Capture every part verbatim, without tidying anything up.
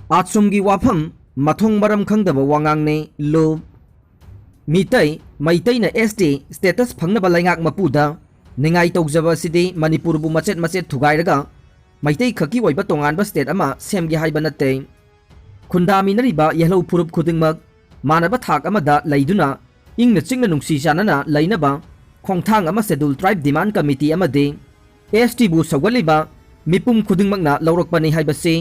ꯑꯥꯁꯨꯝꯒꯤ ꯋꯥꯐꯝ ꯃꯊꯣꯡ ꯃꯔꯝ ꯈꯪꯗꯕ ꯋꯥꯉꯥꯡꯅꯤ꯫ ꯂꯨꯞ꯫ ꯃꯤꯇꯩ, ꯃꯩꯇꯩꯅ S T status ꯐꯪꯅꯕ ꯂꯩꯉꯥꯛ ꯃꯄꯨꯗ ꯅꯤꯡꯉꯥꯏ ꯇꯧꯖꯕ ꯑꯁꯤꯗꯤ ꯃꯅꯤꯄꯨꯔꯕꯨ ꯃꯆꯦꯠ ꯃꯆꯦꯠ ꯊꯨꯒꯥꯏꯔꯒ ꯃꯩꯇꯩ ꯈꯛꯀꯤ ꯑꯣꯏꯕ ꯇꯣꯉꯥꯟꯕ state ꯑꯃ ꯁꯦꯝꯒꯦ ꯍꯥꯏꯕ ꯅꯠꯇꯦ꯫ ꯈꯨꯟꯗꯥꯃꯤꯟꯅꯔꯤꯕ ꯌꯦꯜꯍꯧ ꯐꯨꯔꯨꯞ ꯈꯨꯗꯤꯡꯃꯛ ꯃꯥꯟꯅꯕ ꯊꯥꯛ ꯑꯃꯗ ꯂꯩꯗꯨꯅ ꯏꯪꯅ ꯆꯤꯛꯅ ꯅꯨꯡꯁꯤ ꯆꯥꯟꯅꯅ ꯂꯩꯅꯕ ꯈꯣꯡꯊꯥꯡ ꯑꯃ Scheduled Tribe Demand Committee ꯑꯃꯗꯤ S T ꯕꯨ ꯁꯧꯒꯠꯂꯤꯕ ꯃꯤꯄꯨꯝ ꯈꯨꯗꯤꯡꯃꯛꯅ ꯂꯧꯔꯛꯄꯅꯤ ꯍꯥꯏꯕꯁꯤ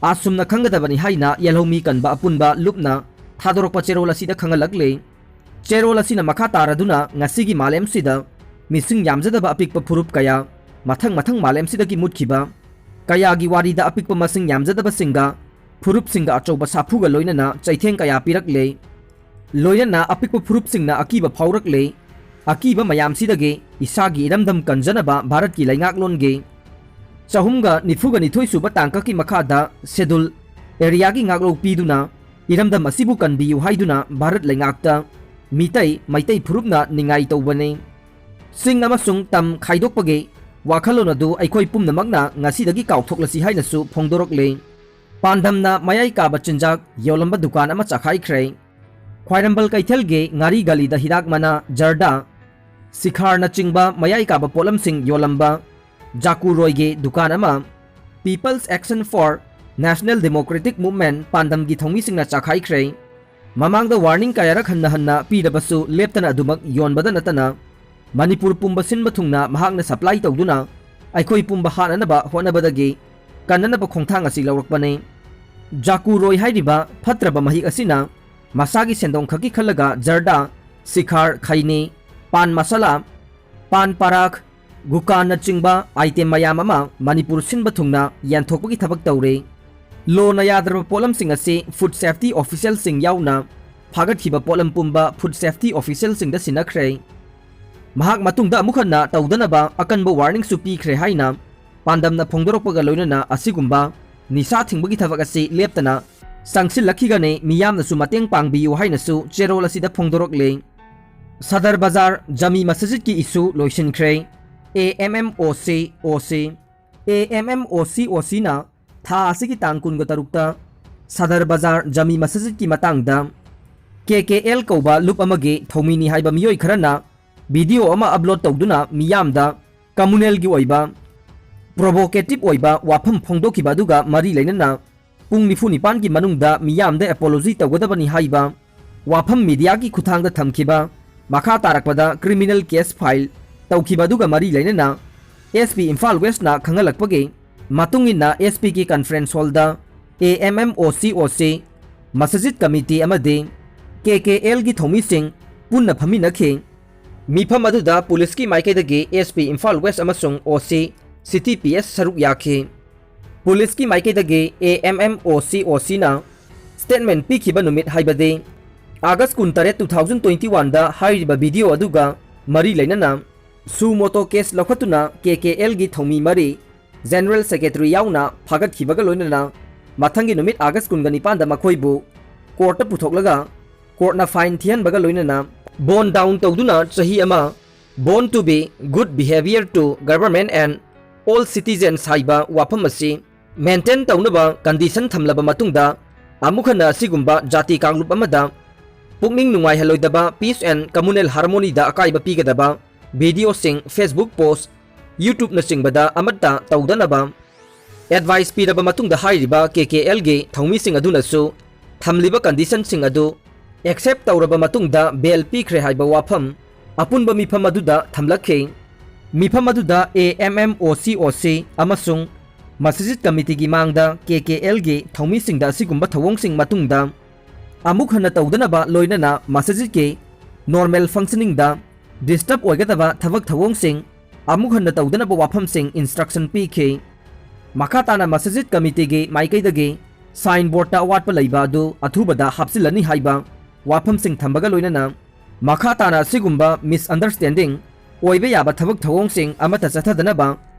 ꯑꯁꯨꯝꯅ ꯈꯪꯒꯗꯕꯅꯤ ꯍꯥꯏꯅ ꯌꯦꯜꯍꯧꯃꯤ ꯀꯟꯕ ꯑꯄꯨꯟꯕ ꯂꯨꯞꯅ ꯊꯥꯗꯣꯔꯛꯄ ꯆꯦꯔꯣꯜ ꯑꯁꯤꯗ ꯈꯪꯍꯜꯂꯛꯂꯤ꯫ ꯆꯦꯔꯣꯜ ꯑꯁꯤꯅ ꯃꯈꯥ ꯇꯥꯔꯗꯨꯅ ꯉꯁꯤꯒꯤ ꯃꯥꯂꯦꯝꯁꯤꯗ ꯃꯤꯁꯤꯡ ꯌꯥꯝꯖꯗꯕ ꯑꯄꯤꯛꯄ ꯐꯨꯔꯨꯞ ꯀꯌꯥ ꯃꯊꯪ ꯃꯊꯪ ꯃꯥꯂꯦꯝꯁꯤꯗꯒꯤ ꯃꯨꯠꯈꯤꯕ ꯀꯌꯥꯒꯤ ꯋꯥꯔꯤꯗ ꯑꯄꯤꯛꯄ ꯃꯁꯤꯡ ꯌꯥꯝꯖꯗꯕꯁꯤꯡꯒ ꯐꯨꯔꯨꯞꯁꯤꯡꯒ ꯑꯆꯧꯕ ꯁꯥꯐꯨꯒ ꯂꯣꯏꯅꯅ ꯆꯩꯊꯦꯡ ꯀꯌꯥ ꯄꯤꯔꯛꯂꯦ꯫ ꯂꯣꯏꯅꯅ ꯑꯄꯤꯛꯄ ꯐꯨꯔꯨꯞꯁꯤꯡꯅ ꯑꯀꯤꯕ ꯐꯥꯎꯔꯛꯂꯦ꯫ ꯑꯀꯤꯕ ꯃꯌꯥꯝꯁꯤꯗꯒꯤ ꯏꯁꯥꯒꯤ ꯏꯔꯝꯗꯝ ꯀꯟꯖꯅꯕ ꯚꯥꯔꯠꯀꯤ ꯂꯩꯉꯥꯛꯂꯣꯟꯒꯤ ꯆꯍꯨꯝꯒ ꯅꯤꯐꯨꯒ ꯅꯤꯊꯣꯏ ꯁꯨꯕ ꯇꯥꯡꯀꯛꯀꯤ ꯃꯈꯥꯗ Scheduled Area ꯒꯤ ꯉꯥꯛꯂꯧ ꯄꯤꯗꯨꯅ ꯏꯔꯝꯗꯝ ꯑꯁꯤꯕꯨ ꯀꯟꯕꯤꯌꯨ ꯍꯥꯏꯗꯨꯅ ꯚꯥꯔꯠ ꯂꯩꯉꯥꯛꯇ ꯃꯤꯇꯩ, ꯃꯩꯇꯩ ꯐꯨꯔꯨꯞꯅ ꯅꯤꯡꯉꯥꯏ ꯇꯧꯕꯅꯤ꯫ ꯆꯤꯡ ꯑꯃꯁꯨꯡ ꯇꯝ ꯈꯥꯏꯗꯣꯛꯄꯒꯤ ꯋꯥꯈꯜꯂꯣꯟ ꯑꯗꯨ ꯑꯩꯈꯣꯏ ꯄꯨꯝꯅꯃꯛꯅ ꯉꯁꯤꯗꯒꯤ ꯀꯥꯎꯊꯣꯛꯂꯁꯤ ꯍꯥꯏꯅꯁꯨ ꯐꯣꯡꯗꯣꯔꯛꯂꯤ꯫ ꯄꯥꯟꯗꯝꯅ ꯃꯌꯥꯏ ꯀꯥꯕ ꯆꯤꯟꯖꯥꯛ ꯌꯣꯜꯂꯝꯕ ꯗꯨꯀꯥꯟ ꯑꯃ ꯆꯥꯈꯥꯏꯈ꯭ꯔꯦ꯫ ꯈ꯭ꯋꯥꯏꯔꯝꯕꯟ ꯀꯩꯊꯦꯜꯒꯤ ꯉꯥꯔꯤ ꯒꯂꯤꯗ ꯍꯤꯗꯥꯛ ꯃꯅꯥ, ꯖꯔꯗꯥ, ꯁꯤꯈꯥꯔꯅꯆꯤꯡꯕ ꯃꯌꯥꯏ ꯀꯥꯕ ꯄꯣꯠꯂꯝꯁꯤꯡ ꯌꯣꯜꯂꯝꯕ ꯖꯥꯀꯨ ꯔꯣꯏꯒꯤ ꯗꯨꯀꯥꯟ ꯑꯃ People's Action for National Democratic Movement ꯄꯥꯟꯗꯝꯒꯤ ꯊꯧꯃꯤꯁꯤꯡꯅ ꯆꯥꯈꯥꯏꯈ꯭ꯔꯦ꯫ ꯃꯃꯥꯡꯗ warning ꯀꯌꯥꯔꯛ ꯍꯟꯅ ꯍꯟꯅ ꯄꯤꯔꯕꯁꯨ ꯂꯦꯞꯇꯅ ꯑꯗꯨꯃꯛ ꯌꯣꯟꯕꯗ ꯅꯠꯇꯅ ꯃꯅꯤꯄꯨꯔ ꯄꯨꯝꯕ ꯁꯤꯟꯕ ꯊꯨꯡꯅ ꯃꯍꯥꯛꯅ supply ꯇꯧꯗꯨꯅ ꯑꯩꯈꯣꯏ ꯄꯨꯝꯕ ꯍꯥꯠꯅꯅꯕ ꯍꯣꯠꯅꯕꯗꯒꯤ ꯀꯟꯅꯅꯕ ꯈꯣꯡꯊꯥꯡ ꯑꯁꯤ ꯂꯧꯔꯛꯄꯅꯤ꯫ ꯖꯥꯀꯨ ꯔꯣꯏ ꯍꯥꯏꯔꯤꯕ ꯐꯠꯇ꯭ꯔꯕ ꯃꯍꯤꯛ ꯑꯁꯤꯅ ꯃꯁꯥꯒꯤ ꯁꯦꯟꯗꯣꯡ ꯈꯛꯀꯤ ꯈꯜꯂꯒ ꯖꯔꯗꯥ, ꯁꯤꯈꯥꯔ, ꯈꯩꯅꯤ, ꯄꯥꯟ ꯃꯁꯥꯂꯥ, ꯄꯥꯟ ꯄꯔꯥꯒ, ꯒꯨꯀꯥꯟꯅꯆꯤꯡꯕ item ꯃꯌꯥꯝ ꯑꯃ ꯃꯅꯤꯄꯨꯔ ꯁꯤꯟꯕ ꯊꯨꯡꯅ ꯌꯦꯟꯊꯣꯛꯄꯒꯤ ꯊꯕꯛ ꯇꯧꯔꯤ꯫ ꯂꯣꯅ ꯌꯥꯗ꯭ꯔꯕ ꯄꯣꯠꯂꯝꯁꯤꯡ ꯑꯁꯤ food safety official ꯁꯤꯡ ꯌꯥꯎꯅ ꯐꯥꯒꯠꯈꯤꯕ ꯄꯣꯠꯂꯝ ꯄꯨꯝꯕ food safety official ꯁꯤꯡꯗ ꯁꯤꯟꯅꯈ꯭ꯔꯦ꯫ ꯃꯍꯥꯛ ꯃꯇꯨꯡꯗ ꯑꯃꯨꯛ ꯍꯟꯅ ꯇꯧꯗꯅꯕ ꯑꯀꯟꯕ warning ꯁꯨ ꯄꯤꯈ꯭ꯔꯦ ꯍꯥꯏꯅ ꯄꯥꯟꯗꯝꯅ ꯐꯣꯡꯗꯣꯔꯛꯄꯒ ꯂꯣꯏꯅꯅ ꯑꯁꯤꯒꯨꯝꯕ ꯅꯤꯁꯥ ꯊꯤꯡꯕꯒꯤ ꯊꯕꯛ ꯑꯁꯤ ꯂꯦꯞꯇꯅ ꯆꯪꯁꯤꯜꯂꯛꯈꯤꯒꯅꯤ, ꯃꯤꯌꯥꯝꯅꯁꯨ ꯃꯇꯦꯡ ꯄꯥꯡꯕꯤꯌꯨ ꯍꯥꯏꯅꯁꯨ ꯆꯦꯔꯣꯜ ꯑꯁꯤꯗ ꯐꯣꯡꯗꯣꯔꯛꯂꯤ꯫ ꯁꯗꯔ ꯕꯖꯥꯔ ꯖꯃꯤ ꯃꯁꯖꯤꯗꯀꯤ issue ꯂꯣꯏꯁꯤꯟꯈ꯭ꯔꯦ꯫ A M M O C O C, A M M O C O C ꯅ ꯊꯥ ꯑꯁꯤꯒꯤ ꯇꯥꯡ ꯀꯨꯟꯒ ꯇꯔꯨꯛꯇ ꯁꯗꯔ ꯕꯖꯥꯔ ꯖꯃꯤ ꯃꯁꯖꯤꯗꯀꯤ ꯃꯇꯥꯡꯗ ꯀꯦ ꯀꯦ ꯑꯦꯜ ꯀꯧꯕ ꯂꯨꯞ ꯑꯃꯒꯤ ꯊꯧꯃꯤꯅꯤ ꯍꯥꯏꯕ ꯃꯤꯑꯣꯏ ꯈꯔꯅ ꯚꯤꯗꯤꯑꯣ ꯑꯃ ꯑꯞꯂꯣꯗ ꯇꯧꯗꯨꯅ ꯃꯤꯌꯥꯝꯗ ꯀꯝꯃꯨꯅꯦꯜꯒꯤ ꯑꯣꯏꯕ ꯄ꯭ꯔꯣꯚꯣꯀꯦꯇꯤꯚ ꯑꯣꯏꯕ ꯋꯥꯐꯝ ꯐꯣꯡꯗꯣꯛꯈꯤꯕ ꯑꯗꯨꯒ ꯃꯔꯤ ꯂꯩꯅꯅ ꯄꯨꯡ ꯅꯤꯐꯨ ꯅꯤꯄꯥꯟꯒꯤ ꯃꯅꯨꯡꯗ ꯃꯤꯌꯥꯝꯗ ꯑꯦꯄꯣꯂꯣꯖꯤ ꯇꯧꯒꯗꯕꯅꯤ ꯍꯥꯏꯕ ꯋꯥꯐꯝ ꯃꯤꯗꯤꯌꯥꯒꯤ ꯈꯨꯠꯊꯥꯡꯗ ꯊꯝꯈꯤꯕ ꯃꯈꯥ ꯇꯥꯔꯛꯄꯗ ꯀ꯭ꯔꯤꯃꯤꯅꯦꯜ ꯀꯦꯁ ꯐꯥꯏꯜ ꯇꯧꯈꯤꯕ ꯑꯗꯨꯒ ꯃꯔꯤ ꯂꯩꯅꯅ ꯑꯦꯁ ꯄꯤ ꯏꯝꯐꯥꯜ ꯋꯦꯁꯅ ꯈꯪꯍꯜꯂꯛꯄꯒꯤ ꯃꯇꯨꯡ ꯏꯟꯅ ꯑꯦꯁ ꯄꯤꯒꯤ ꯀꯟꯐꯔꯦꯟꯁ ꯍꯣꯜꯗ ꯑꯦ ꯑꯦꯝ ꯑꯦꯝ ꯑꯣ ꯁꯤ ꯑꯣ ꯁꯤ, ꯃꯁꯖꯤꯗ ꯀꯃꯤꯇꯤ ꯑꯃꯗꯤ ꯀꯦ ꯀꯦ ꯑꯦꯜꯒꯤ ꯊꯧꯃꯤꯁꯤꯡ ꯄꯨꯟꯅ ꯐꯝꯃꯤꯟꯅꯈꯤ꯫ ꯃꯤꯐꯝ ꯑꯗꯨꯗ ꯄꯨꯂꯤꯁꯀꯤ ꯃꯥꯏꯀꯩꯗꯒꯤ ꯑꯦꯁ ꯄꯤ ꯏꯝꯐꯥꯜ ꯋꯦꯁ ꯑꯃꯁꯨꯡ ꯑꯣ ꯁꯤ ꯁꯤꯇꯤ ꯄꯤ ꯑꯦꯁ ꯁꯔꯨꯛ ꯌꯥꯈꯤ꯫ ꯄꯨꯂꯤꯁꯀꯤ ꯃꯥꯏꯀꯩꯗꯒꯤ ꯑꯦ ꯑꯦꯝ ꯑꯦꯝ ꯑꯣ ꯁꯤ ꯑꯣ ꯁꯤꯅ ꯁ꯭ꯇꯦꯠꯃꯦꯟ ꯄꯤꯈꯤꯕ ꯅꯨꯃꯤꯠ ꯍꯥꯏꯕꯗꯤ ꯑꯥꯒꯁ ꯀꯨꯟꯇꯔꯦꯠ, ꯇꯨ ꯊꯥꯎꯖꯟ ꯇ꯭ꯋꯦꯟꯇꯤ ꯋꯥꯟꯗ ꯍꯥꯏꯔꯤꯕ ꯚꯤꯗꯤꯑꯣ ꯑꯗꯨꯒ ꯃꯔꯤ ꯂꯩꯅꯅ ꯁꯨ ꯃꯣꯇꯣ ꯀꯦꯁ ꯂꯧꯈꯠꯇꯨꯅ ꯀꯦ ꯀꯦ ꯑꯦꯜꯒꯤ ꯊꯧꯃꯤ ꯃꯔꯤ, ꯖꯦꯅꯔꯦꯜ ꯁꯦꯀ꯭ꯔꯦꯇꯔꯤ ꯌꯥꯎꯅ ꯐꯥꯒꯠꯈꯤꯕꯒ ꯂꯣꯏꯅꯅ ꯃꯊꯪꯒꯤ ꯅꯨꯃꯤꯠ ꯑꯥꯒꯁ ꯀꯨꯟꯒ ꯅꯤꯄꯥꯟꯗ ꯃꯈꯣꯏꯕꯨ ꯀꯣꯔꯠꯇ ꯄꯨꯊꯣꯛꯂꯒ ꯀꯣꯔꯠꯅ ꯐꯥꯏꯟ ꯊꯤꯍꯟꯕꯒ ꯂꯣꯏꯅꯅ ꯕꯣꯟ ꯗꯥꯎꯟ ꯇꯧꯗꯨꯅ ꯆꯍꯤ ꯑꯃ Bound to be good behavior to government and all citizens ꯍꯥꯏꯕ ꯋꯥꯐꯝ ꯑꯁꯤ ꯃꯦꯟꯇꯦꯟ ꯇꯧꯅꯕ ꯀꯟꯗꯤꯁꯟ ꯊꯝꯂꯕ ꯃꯇꯨꯡꯗ ꯑꯃꯨꯛ ꯍꯟꯅ ꯑꯁꯤꯒꯨꯝꯕ ꯖꯥꯇꯤ ꯀꯥꯡꯂꯨꯞ ꯑꯃꯗ ꯄꯨꯛꯅꯤꯡ ꯅꯨꯡꯉꯥꯏꯍꯜꯂꯣꯏꯗꯕ peace and communal harmonyꯗ ꯑꯀꯥꯏꯕ ꯄꯤꯒꯗꯕ ꯚꯤꯗꯤꯑꯣꯁꯤꯡ, Facebook ꯄꯣꯁ, YouTubeꯅꯆꯤꯡꯕꯗ ꯑꯃꯠꯇ ꯇꯧꯗꯅꯕ ꯑꯦꯗꯚꯥꯏꯁ ꯄꯤꯔꯕ ꯃꯇꯨꯡꯗ ꯍꯥꯏꯔꯤꯕ ꯀꯦ ꯀꯦ ꯑꯦꯜꯒꯤ ꯊꯧꯃꯤꯁꯤꯡ ꯑꯗꯨꯅꯁꯨ ꯊꯝꯂꯤꯕ ꯀꯟꯗꯤꯁꯟꯁꯤꯡ ꯑꯗꯨ ꯑꯦꯛꯁꯦꯞ ꯇꯧꯔꯕ ꯃꯇꯨꯡꯗ ꯕꯦꯜ ꯄꯤꯈ꯭ꯔꯦ ꯍꯥꯏꯕ ꯋꯥꯐꯝ ꯑꯄꯨꯟꯕ ꯃꯤꯐꯝ ꯑꯗꯨꯗ ꯊꯝꯂꯛꯈꯤ꯫ ꯃꯤꯐꯝ ꯑꯗꯨꯗ ꯑꯦ ꯑꯦꯝ ꯑꯦꯝ ꯑꯣ ꯁꯤ ꯑꯣ ꯁꯤ ꯑꯃꯁꯨꯡ ꯃꯁꯖꯤꯗ ꯀꯃꯤꯇꯤꯒꯤ ꯃꯥꯡꯗ ꯀꯦ ꯀꯦ ꯑꯦꯜꯒꯤ ꯊꯧꯃꯤꯁꯤꯡꯗ ꯑꯁꯤꯒꯨꯝꯕ ꯊꯧꯑꯣꯡꯁꯤꯡ ꯃꯇꯨꯡꯗ ꯑꯃꯨꯛ ꯍꯟꯅ ꯇꯧꯗꯅꯕ, ꯂꯣꯏꯅꯅ ꯃꯁꯖꯤꯗꯀꯤ ꯅꯣꯔꯃꯦꯜ ꯐꯪꯁꯅꯤꯡꯗ ꯗꯤꯁꯇꯔꯕ ꯑꯣꯏꯒꯗꯕ ꯊꯕꯛ ꯊꯧꯑꯣꯡꯁꯤꯡ ꯑꯃꯨꯛ ꯍꯟꯅ ꯇꯧꯗꯅꯕ ꯋꯥꯐꯝꯁꯤꯡ ꯏꯟꯁꯇ꯭ꯔꯛꯁꯟ ꯄꯤꯈꯤ꯫ ꯃꯈꯥ ꯇꯥꯅ ꯃꯁꯖꯤꯗ ꯀꯃꯤꯇꯤꯒꯤ ꯃꯥꯏꯀꯩꯗꯒꯤ ꯁꯥꯏꯟ ꯕꯣꯔꯗꯇ ꯑꯋꯥꯠꯄ ꯂꯩꯕ ꯑꯗꯨ ꯑꯊꯨꯕꯗ ꯍꯥꯞꯆꯤꯜꯂꯅꯤ ꯍꯥꯏꯕ ꯋꯥꯐꯝꯁꯤꯡ ꯊꯝꯕꯒ ꯂꯣꯏꯅꯅ ꯃꯈꯥ ꯇꯥꯅ ꯑꯁꯤꯒꯨꯝꯕ ꯃꯤꯁꯑꯟꯗꯔꯁ꯭ꯇꯦꯟꯗꯤꯡ ꯑꯣꯏꯕ ꯌꯥꯕ ꯊꯕꯛ ꯊꯧꯑꯣꯡꯁꯤꯡ ꯑꯃꯠꯇ ꯆꯠꯊꯗꯅꯕ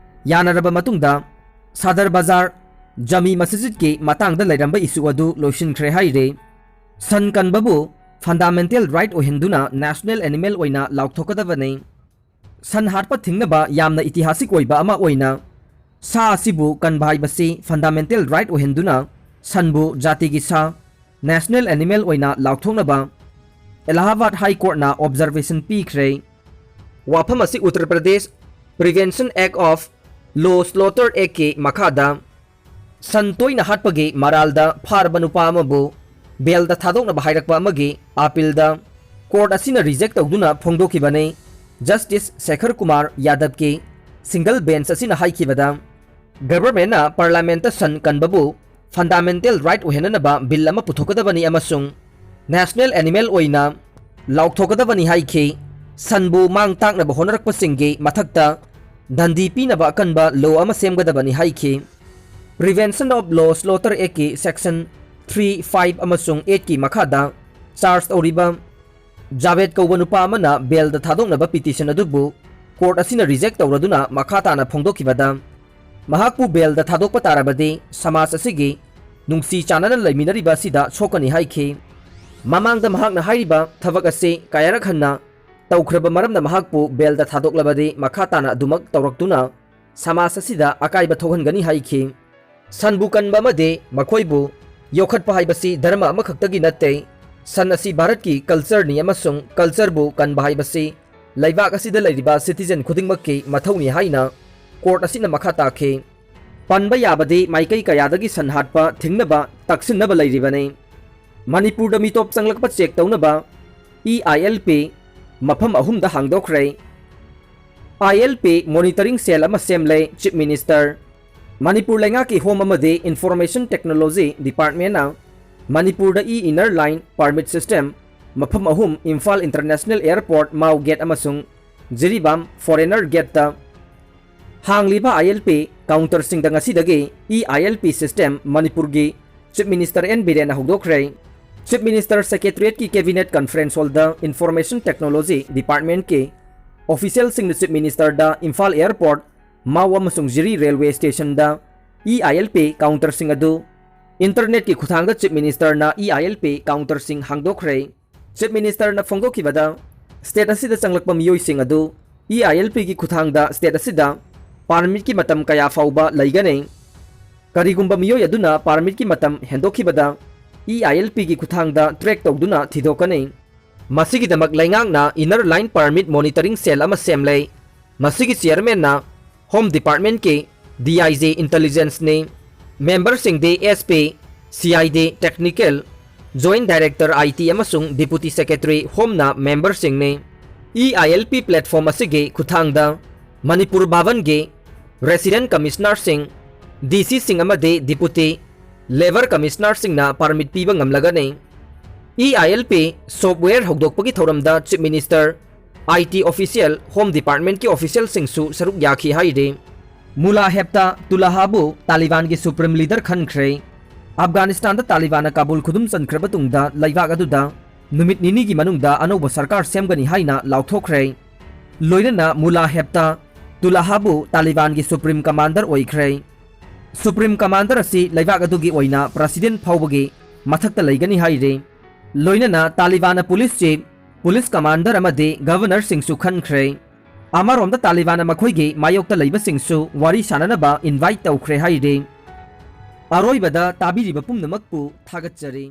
ꯌꯥꯅꯔꯕ ꯃꯇꯨꯡꯗ ꯁꯗꯔ ꯕꯖꯥꯔ ꯖꯃꯤ ꯃꯁꯖꯤꯗꯀꯤ ꯃꯇꯥꯡꯗ ꯂꯩꯔꯝꯕ ꯏꯁꯨ ꯑꯗꯨ ꯂꯣꯏꯁꯤꯟꯈ꯭ꯔꯦ ꯍꯥꯏꯔꯦ꯫ ꯁꯟ ꯀꯟꯕꯕꯨ ꯐꯟꯗꯥꯃꯦꯟꯇꯦꯜ ꯔꯥꯏꯠ ꯑꯣꯏꯍꯟꯗꯨꯅ ꯅꯦꯁꯅꯦꯜ ꯑꯦꯅꯤꯃꯦꯜ ꯑꯣꯏꯅ ꯂꯥꯎꯊꯣꯛꯀꯗꯕꯅꯤ꯫ ꯁꯟ ꯍꯥꯠꯄ ꯊꯤꯡꯅꯕ ꯌꯥꯝꯅ ꯏꯇꯤꯍꯥꯁꯤꯛ ꯑꯣꯏꯕ ꯑꯃ ꯑꯣꯏꯅ ꯁꯥ ꯑꯁꯤꯕꯨ ꯀꯟꯕ ꯍꯥꯏꯕꯁꯤ ꯐꯟꯗꯥꯃꯦꯟꯇꯦꯜ ꯔꯥꯏꯠ ꯑꯣꯏꯍꯟꯗꯨꯅ ꯁꯟꯕꯨ ꯖꯥꯇꯤꯒꯤ ꯁꯥ, ꯅꯦꯁꯅꯦꯜ ꯑꯦꯅꯤꯃꯦꯜ ꯑꯣꯏꯅ ꯂꯥꯎꯊꯣꯛꯅꯕ ꯑꯦꯂꯥꯍꯥꯕꯥꯗ ꯍꯥꯏ ꯀꯣꯔꯠꯅ ꯑꯣꯕꯖꯔꯕꯦꯁꯟ ꯄꯤꯈ꯭ꯔꯦ꯫ ꯋꯥꯐꯝ ꯑꯁꯤ Uttar Pradesh Prevention Act of Law Slaughter Actꯀꯤ ꯃꯈꯥꯗ ꯁꯟ ꯇꯣꯏꯅ ꯍꯥꯠꯄꯒꯤ ꯃꯔꯥꯜꯗ ꯐꯥꯔꯕ ꯅꯨꯄꯥ ꯑꯃꯕꯨ ꯕꯦꯜꯗ ꯊꯥꯗꯣꯛꯅꯕ ꯍꯥꯏꯔꯛꯄ ꯑꯃꯒꯤ ꯑꯥꯄꯤꯜꯗ ꯀꯣꯔꯠ ꯑꯁꯤꯅ ꯔꯤꯖꯦꯛ ꯇꯧꯗꯨꯅ ꯐꯣꯡꯗꯣꯛꯈꯤꯕꯅꯤ꯫ ꯖꯁꯇꯤꯁ ꯁꯦꯈꯔ ꯀꯨꯃꯥꯔ ꯌꯥꯗꯕꯀꯤ ꯁꯤꯡꯒꯜ ꯕꯦꯟꯆ ꯑꯁꯤꯅ ꯍꯥꯏꯈꯤꯕꯗ, ꯒꯚꯔꯟꯃꯦꯟꯠꯅ ꯄꯥꯔꯂꯤꯌꯥꯃꯦꯟꯠꯇ ꯁꯟ ꯀꯟꯕꯕꯨ ꯐꯟꯗꯥꯃꯦꯟꯇꯦꯜ ꯔꯥꯏꯠ ꯑꯣꯏꯍꯟꯅꯅꯕ ꯕꯤꯜ ꯑꯃ ꯄꯨꯊꯣꯛꯀꯗꯕꯅꯤ ꯑꯃꯁꯨꯡ ꯅꯦꯁꯅꯦꯜ ꯑꯦꯅꯤꯃꯦꯜ ꯑꯣꯏꯅ ꯂꯥꯎꯊꯣꯛꯀꯗꯕꯅꯤ ꯍꯥꯏꯈꯤ꯫ ꯁꯟꯕꯨ ꯃꯥꯡ ꯇꯥꯛꯅꯕ ꯍꯣꯠꯅꯔꯛꯄꯁꯤꯡꯒꯤ ꯃꯊꯛꯇ ꯗꯟꯗꯤ ꯄꯤꯅꯕ ꯑꯀꯟꯕ ꯂꯣ ꯑꯃ ꯁꯦꯝꯒꯗꯕꯅꯤ ꯍꯥꯏꯈꯤ꯫ Prevention of Law Slaughter Actꯀꯤ ꯁꯦꯛꯁꯟ ꯊ꯭ꯔꯤ, ꯐꯥꯏꯚ ꯑꯃꯁꯨꯡ ꯑꯩꯠꯀꯤ ꯃꯈꯥꯗ ꯆꯥꯔꯖ ꯇꯧꯔꯤꯕ ꯖꯥꯚꯦꯗ ꯀꯧꯕ ꯅꯨꯄꯥ ꯑꯃꯅ ꯕꯦꯜꯗ ꯊꯥꯗꯣꯛꯅꯕ ꯄꯤꯇꯤꯁꯟ ꯑꯗꯨꯕꯨ ꯀꯣꯔꯠ ꯑꯁꯤꯅ ꯔꯤꯖꯦꯛ ꯇꯧꯔꯗꯨꯅ ꯃꯈꯥ ꯇꯥꯅ ꯐꯣꯡꯗꯣꯛꯈꯤꯕꯗ, ꯃꯍꯥꯛꯄꯨ ꯕꯦꯜꯗ ꯊꯥꯗꯣꯛꯄ ꯇꯥꯔꯕꯗꯤ ꯁꯃꯥꯖ ꯑꯁꯤꯒꯤ ꯅꯨꯡꯁꯤ ꯆꯥꯟꯅꯅ ꯂꯩꯃꯤꯟꯅꯔꯤꯕ ꯑꯁꯤꯗ ꯁꯣꯛꯀꯅꯤ ꯍꯥꯏꯈꯤ꯫ ꯃꯃꯥꯡꯗ ꯃꯍꯥꯛꯅ ꯍꯥꯏꯔꯤꯕ ꯊꯕꯛ ꯑꯁꯤ ꯀꯌꯥꯔꯛ ꯍꯟꯅ ꯇꯧꯈ꯭ꯔꯕ ꯃꯔꯝꯅ ꯃꯍꯥꯛꯄꯨ ꯕꯦꯜꯗ ꯊꯥꯗꯣꯛꯂꯕꯗꯤ ꯃꯈꯥ ꯇꯥꯅ ꯑꯗꯨꯃꯛ ꯇꯧꯔꯛꯇꯨꯅ ꯁꯃꯥꯖ ꯑꯁꯤꯗ ꯑꯀꯥꯏꯕ ꯊꯣꯛꯍꯟꯒꯅꯤ ꯍꯥꯏꯈꯤ꯫ ꯁꯟꯕꯨ ꯀꯟꯕ ꯑꯃꯗꯤ ꯃꯈꯣꯏꯕꯨ ꯌꯣꯛꯈꯠꯄ ꯍꯥꯏꯕꯁꯤ ꯙꯔꯃ ꯑꯃꯈꯛꯇꯒꯤ ꯅꯠꯇꯦ꯫ ꯁꯟ ꯑꯁꯤ ꯚꯥꯔꯠꯀꯤ ꯀꯜꯆꯔꯅꯤ ꯑꯃꯁꯨꯡ ꯀꯜꯆꯔꯕꯨ ꯀꯟꯕ ꯍꯥꯏꯕꯁꯤ ꯂꯩꯕꯥꯛ ꯑꯁꯤꯗ ꯂꯩꯔꯤꯕ ꯁꯤꯇꯤꯖꯟ ꯈꯨꯗꯤꯡꯃꯛꯀꯤ ꯃꯊꯧꯅꯤ ꯍꯥꯏꯅ ꯀꯣꯔꯠ ꯑꯁꯤꯅ ꯃꯈꯥ ꯇꯥꯈꯤ꯫ ꯄꯟꯕ ꯌꯥꯕꯗꯤ ꯃꯥꯏꯀꯩ ꯀꯌꯥꯗꯒꯤ ꯁꯟ ꯍꯥꯠꯄ ꯊꯤꯡꯅꯕ ꯇꯛꯁꯤꯟꯅꯕ ꯂꯩꯔꯤꯕꯅꯤ꯫ ꯃꯅꯤꯄꯨꯔꯗ ꯃꯤꯇꯣꯞ ꯆꯪꯂꯛꯄ ꯆꯦꯛ ꯇꯧꯅꯕ ꯏ ꯑꯥꯏ ꯑꯦꯜ ꯄꯤ ꯃꯐꯝ ꯑꯍꯨꯝꯗ ꯍꯥꯡꯗꯣꯛꯈ꯭ꯔꯦ꯫ ꯑꯥꯏ ꯑꯦꯜ ꯄꯤ ꯃꯣꯅꯤꯇꯔꯤꯡ ꯁꯦꯜ ꯑꯃ ꯁꯦꯝꯂꯦ, ꯆꯤꯐ ꯃꯤꯅꯤꯁꯇꯔ꯫ ꯃꯅꯤꯄꯨꯔ ꯂꯩꯉꯥꯛꯀꯤ ꯍꯣꯝ ꯑꯃꯗꯤ ꯏꯟꯐꯣꯔꯃꯦꯁꯟ ꯇꯦꯛꯅꯣꯂꯣꯖꯤ ꯗꯤꯄꯥꯔꯠꯃꯦꯟꯠꯅ ꯃꯅꯤꯄꯨꯔꯗ E inner line permit system ꯃꯐꯝ ꯑꯍꯨꯝ, Imphal international airport, Mao gate ꯑꯃꯁꯨꯡ ꯖꯤꯔꯤꯕꯥꯝ ꯐꯣꯔꯦꯅꯔ ꯒꯦꯠꯇ ꯍꯥꯡꯂꯤꯕ ꯑꯥꯏ ꯑꯦꯜ ꯄꯤ ꯀꯥꯎꯟꯇꯔꯁꯤꯡꯗ ꯉꯁꯤꯗꯒꯤ E I L P system ꯃꯅꯤꯄꯨꯔꯒꯤ ꯆꯤꯐ ꯃꯤꯅꯤꯁꯇꯔ ꯑꯦꯟ ꯕꯤꯔꯦꯟꯅ ꯍꯧꯗꯣꯛꯈ꯭ꯔꯦ꯫ ꯆꯤꯐ ꯃꯤꯅꯤꯁꯇꯔ ꯁꯦꯀ꯭ꯔꯦꯇꯔꯤꯌꯦꯠꯀꯤ ꯀꯦꯕꯤꯅꯦꯠ ꯀꯟꯐꯔꯦꯟꯁ ꯍꯣꯜꯗ ꯏꯟꯐꯣꯔꯃꯦꯁꯟ ꯇꯦꯛꯅꯣꯂꯣꯖꯤ ꯗꯤꯄꯥꯔꯠꯃꯦꯟꯠꯀꯤ ꯑꯣꯐꯤꯁꯤꯌꯦꯜꯁꯤꯡꯅ ꯆꯤꯐ ꯃꯤꯅꯤꯁꯇꯔꯗ ꯏꯝꯐꯥꯜ ꯑꯦꯌꯔꯄꯣꯔꯠ, ꯃꯥꯎ ꯑꯃꯁꯨꯡ ꯖꯤꯔꯤ ꯔꯦꯜꯋꯦ ꯁ꯭ꯇꯦꯁꯟꯗ ꯏ ꯑꯥꯏ ꯑꯦꯜ ꯄꯤ ꯀꯥꯎꯟꯇꯔꯁꯤꯡ ꯑꯗꯨ ꯏꯟꯇꯔꯅꯦꯠꯀꯤ ꯈꯨꯠꯊꯥꯡꯗ ꯆꯤꯐ ꯃꯤꯅꯤꯁꯇꯔꯅ E I L P ꯀꯥꯎꯟꯇꯔꯁꯤꯡ ꯍꯥꯡꯗꯣꯛꯈ꯭ꯔꯦ꯫ Chief ꯃꯤꯅꯤꯁꯇꯔꯅ ꯐꯣꯡꯗꯣꯛꯈꯤꯕꯗ, state ꯑꯁꯤꯗ ꯆꯪꯂꯛꯄ ꯃꯤꯑꯣꯏꯁꯤꯡ ꯑꯗꯨ ꯏ ꯑꯥꯏ ꯑꯦꯜ ꯄꯤꯒꯤ ꯈꯨꯠꯊꯥꯡꯗ ꯁ꯭ꯇꯦꯠ ꯑꯁꯤꯗ ꯄꯥꯔꯃꯤꯠꯀꯤ ꯃꯇꯝ ꯀꯌꯥ ꯐꯥꯎꯕ ꯂꯩꯒꯅꯤ? ꯀꯔꯤꯒꯨꯝꯕ ꯃꯤꯑꯣꯏ ꯑꯗꯨꯅ permitꯀꯤ ꯃꯇꯝ ꯍꯦꯟꯗꯣꯛꯈꯤꯕꯗ, E I L Pꯒꯤ ꯈꯨꯠꯊꯥꯡꯗ track ꯇꯧꯗꯨꯅ ꯊꯤꯗꯣꯛꯀꯅꯤ꯫ ꯃꯁꯤꯒꯤꯗꯃꯛ ꯂꯩꯉꯥꯛꯅ Inner Line Permit Monitoring Cell ꯑꯃ ꯁꯦꯝꯂꯦ꯫ ꯃꯁꯤꯒꯤ chairmanꯅ Home Departmentꯀꯤ D I G Intelligenceꯅꯤ꯫ Memberꯁꯤꯡꯗꯤ S P, C I D Technical, Joint Director I T ꯑꯃꯁꯨꯡ Deputy Secretary Homeꯅ memberꯁꯤꯡꯅꯤ꯫ E I L P platform ꯑꯁꯤꯒꯤ ꯈꯨꯠꯊꯥꯡꯗ ꯃꯅꯤꯄꯨꯔ ꯚꯥꯕꯟꯒꯤ Resident Commissionerꯁꯤꯡ, DCꯁꯤꯡ ꯑꯃꯗꯤ Deputy Labour Commissionerꯁꯤꯡꯅ permit ꯄꯤꯕ ꯉꯝꯂꯒꯅꯤ꯫ E I L P software ꯍꯧꯗꯣꯛꯄꯒꯤ ꯊꯧꯔꯝꯗ Chief Minister, I T official, Home Departmentꯀꯤ officialꯁꯤꯡꯁꯨ ꯁꯔꯨꯛ ꯌꯥꯈꯤ ꯍꯥꯏꯔꯤ꯫ ꯃꯨꯂꯥ ꯍꯦꯞꯇꯥ ꯇꯨꯂꯥꯍꯥꯕꯨ ꯇꯥꯂꯤꯕꯥꯟꯒꯤ supreme leader ꯈꯟꯈ꯭ꯔꯦ꯫ ꯑꯐꯒꯥꯅꯤꯁꯇꯥꯟꯗ ꯇꯥꯂꯤꯕꯥꯟꯅ Kabul ꯈꯨꯗꯨꯝ ꯆꯟꯈ꯭ꯔꯕ ꯇꯨꯡꯗ ꯂꯩꯕꯥꯛ ꯑꯗꯨꯗ ꯅꯨꯃꯤꯠ ꯅꯤꯅꯤꯒꯤ ꯃꯅꯨꯡꯗ ꯑꯅꯧꯕ ꯁꯔꯀꯥꯔ ꯁꯦꯝꯒꯅꯤ ꯍꯥꯏꯅ ꯂꯥꯎꯊꯣꯛꯈ꯭ꯔꯦ꯫ ꯂꯣꯏꯅꯅ ꯃꯨꯂꯥ ꯍꯦꯞꯇꯥ ꯇꯨꯂꯥꯍꯥꯕꯨ ꯇꯥꯂꯤꯕꯥꯟꯒꯤ supreme commander ꯑꯣꯏꯈ꯭ꯔꯦ꯫ Supreme commander ꯑꯁꯤ ꯂꯩꯕꯥꯛ ꯑꯗꯨꯒꯤ ꯑꯣꯏꯅ president ꯐꯥꯎꯕꯒꯤ ꯃꯊꯛꯇ ꯂꯩꯒꯅꯤ ꯍꯥꯏꯔꯤ꯫ ꯂꯣꯏꯅꯅ ꯇꯥꯂꯤꯕꯥꯟꯅ police chief, police commander ꯑꯃꯗꯤ governorꯁꯤꯡꯁꯨ ꯈꯟꯈ꯭ꯔꯦ꯫ ꯑꯃꯔꯣꯝꯗ ꯇꯥꯂꯤꯕꯥꯟꯅ ꯃꯈꯣꯏꯒꯤ ꯃꯥꯌꯣꯛꯇ ꯂꯩꯕꯁꯤꯡꯁꯨ ꯋꯥꯔꯤ ꯁꯥꯅꯅꯕ invite ꯇꯧꯈ꯭ꯔꯦ ꯍꯥꯏꯔꯤ꯫ ꯑꯔꯣꯏꯕꯗ ꯇꯥꯕꯤꯔꯤꯕ ꯄꯨꯝꯅꯃꯛꯄꯨ ꯊꯥꯒꯠꯆꯔꯤ꯫